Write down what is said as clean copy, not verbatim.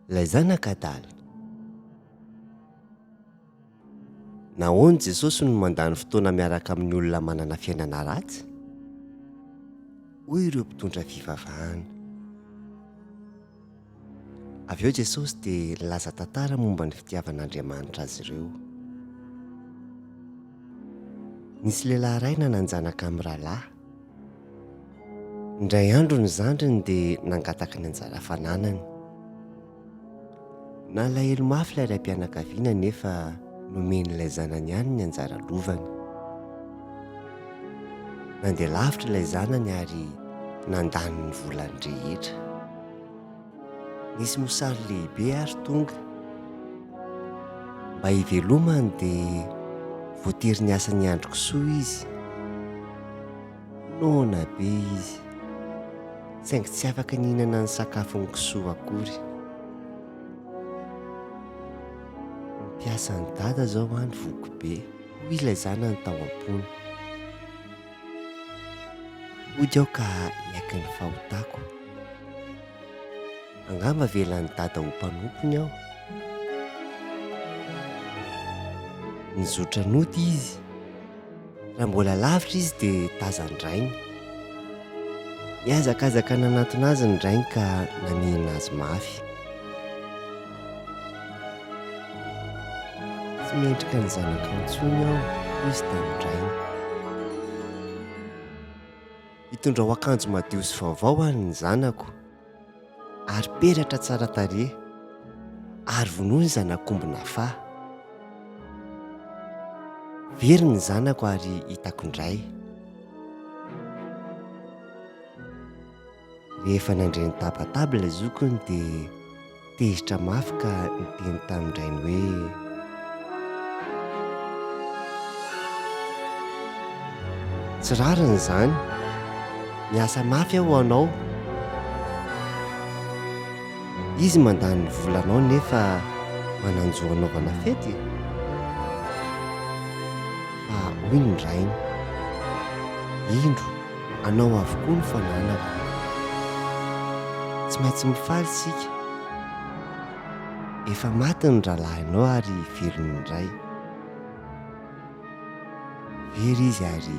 Ilay zanaka adala. Nahoana Jesosy no mandany fotoana miaraka amin'ny olona manana fiainana ratsy? Hoy ireo mpitondra fivavahana. Avy eo Jesosy dia nilaza tantara momba ny fitiavan'Andriamanitra azy ireo. Nisy lehilahy iray nanan-janaka mirahalahy. Indray andro ny zandriny dia nangataka ny anjara fananany. Nalahelo mafy ilay raim-pianakaviana nefa nomen'ilay zanany ihany ny anjara lovany. Nandeha lavitra ilay zanany ary nandany ny volany rehetra. Nisy mosary lehibe ary tonga. Mba hivelomany dia voatery niasa niandry kisoa izy. Noana be izy, saingy tsy afaka nihinana ny sakafon'ny kisoa akory. Ny mpiasan'i Dada izao any voky be, hoy ilay zanany tao am-pony. Hody aho ka hiaiky ny fahotako. Angamba avelan'i Dada ho mpanompony aho. Nizotra nody izy. Raha mbola lavitra izy dia tazan-drainy. Nihazakazaka nanatona azy ny rainy ka namihina azy mafy. Tsy mendrika ny zanakao intsony aho, hoy izy tamin-drainy. Itondrao akanjo madio sy vaovao ho an'ny zanako, ary peratra tsara tarehy, ary vonoy ny zanak'omby nafaha. Very ny zanako ary hitako indray. Rehefa nandre ny tabataba ilay zokiny dia tezitra mafy ka niteny tamin-drainy hoe. Tsy rariny izany. Miasa mafy aho ho anao. Izy mandany ny volanao nefa manan-jo hanaovana fety e! Fa hoy ny rainy, Indro, anao avokoa ny fananako. Tsy maintsy mifaly isika. Efa maty ny rahalahinao ary velona indray. Very izy ary.